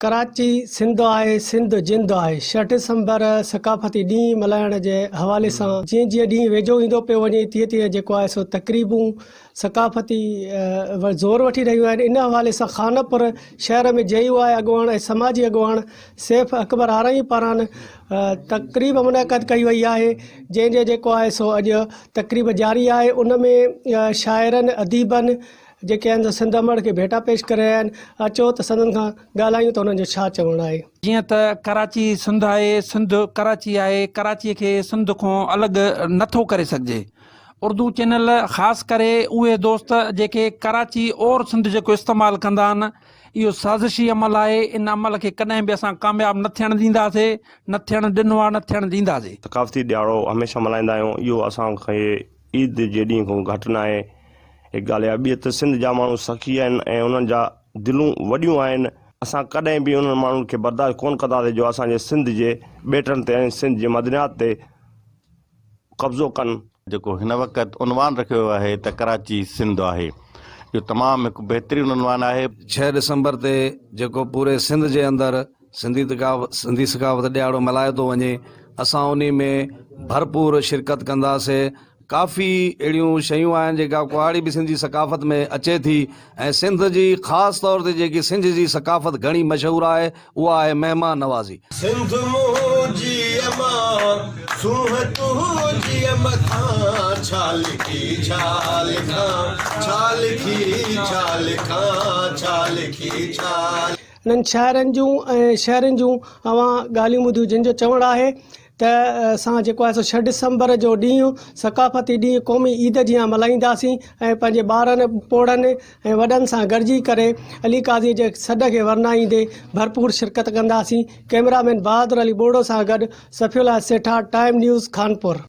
ڪراچي، سنڌ آهي، سنڌ جند آهي. ڇهه ڊسمبر ثقافتي ڏينهن ملهائڻ جي حوالي سان جيئن جيئن ڏينهن ويجهو ايندو پيو وڃي تيئن تيئن جيڪو آهي سو تقريبون ثقافتي زور وٺي رهيون آهن ان حوالي سان خانپور شهر ۾ جي يو آء اڳواڻ ۽ سماجي اڳواڻ سيف اڪبر آرائين پاران تقريب منعقد ڪئي وئي آهي جنهن جي جيڪو آهي سو اڄ تقريب جاري آهي ان ۾ شاعرن اديبن جيڪي آهن سو سنڌ امڙ کي ڀيٽا پيش ڪري رهيا آهن، اچو ته سندن کان ڳالهايون ته انهن جو ڇا چوڻ آهي. جيئن ته ڪراچي سنڌ آهي، سنڌ ڪراچي آهي، ڪراچي کي سنڌ کان الڳ نه ٿو ڪري سگهجي. اردو چينل خاص ڪري اهي دوست جيڪي ڪراچي اور سنڌ جيڪو استعمال ڪندا آهن اهو سازشي عمل آهي، ان عمل کي ڪڏهن به اسان ڪامياب نه ٿيڻ ڏينداسي، نه ٿيڻ ڏنو آهي نه ٿيڻ ڏينداسي. ثقافتي ڏهاڙو هميشه ملهائيندا آهيون، اهو اسان کي عيد جي ڏينهن کان گهٽ ناهي. هڪ ڳالهه اها ٻي ته سنڌ جا ماڻهو سخي آهن ۽ انهن جا دلون وڏيون آهن. اسان ڪڏهن به انهن ماڻهن کي برداشت ڪونه ڪنداسين جو اسان جي سنڌ جي ٻيٽن تي ۽ سنڌ جي معدنيات تي قبضو ڪن. جيڪو هن وقت عنوان رکيو ويو آهي ته ڪراچي سنڌ آهي اهو تمام هڪ بهترين عنوان آهي. ڇهه ڊسمبر تي جيڪو پوري سنڌ جي اندر سنڌي سنڌي ثقافت ڏهاڙو ملهايو ٿو وڃي اسان انهي ۾ ڀرپور شرڪت ڪنداسي ڪافي اهڙيون شيون آهن جيڪا ڪهاڙي به سنڌ جي ثقافت ۾ اچي ٿي ۽ سنڌ جي خاص طور تي جيڪي سنڌ جي ثقافت گهڻي مشهور آهي اها آهي مهمان نوازي. سنڌ منهنجي امان، سونهن تنهنجي مٿان، ڇا لکي ڇا لکان، ڇا لکي ڇا لکان، ڇا لکي ڇا. انهن شاعرن جون ۽ شهرين جون اوهان ڳالهيون ٻڌيون جن جو چوڻ آهي ته اسان جيڪو آهي سو ڇهه ڊسمبر جو ڏينهن ثقافتي ڏينهن قومي عيد جيان ملهائينداسين ۽ پنهنجي ٻارن پوڙهن ۽ وڏن سان گڏجي ڪري علي قاضي جي سڏ کي ورنائيندي ڀرپور شرڪت ڪنداسين ڪئميرا مين بهادر علي ٻوڙو سان گڏ صفي الله سيٺار ٽائيم نيوز خانپور.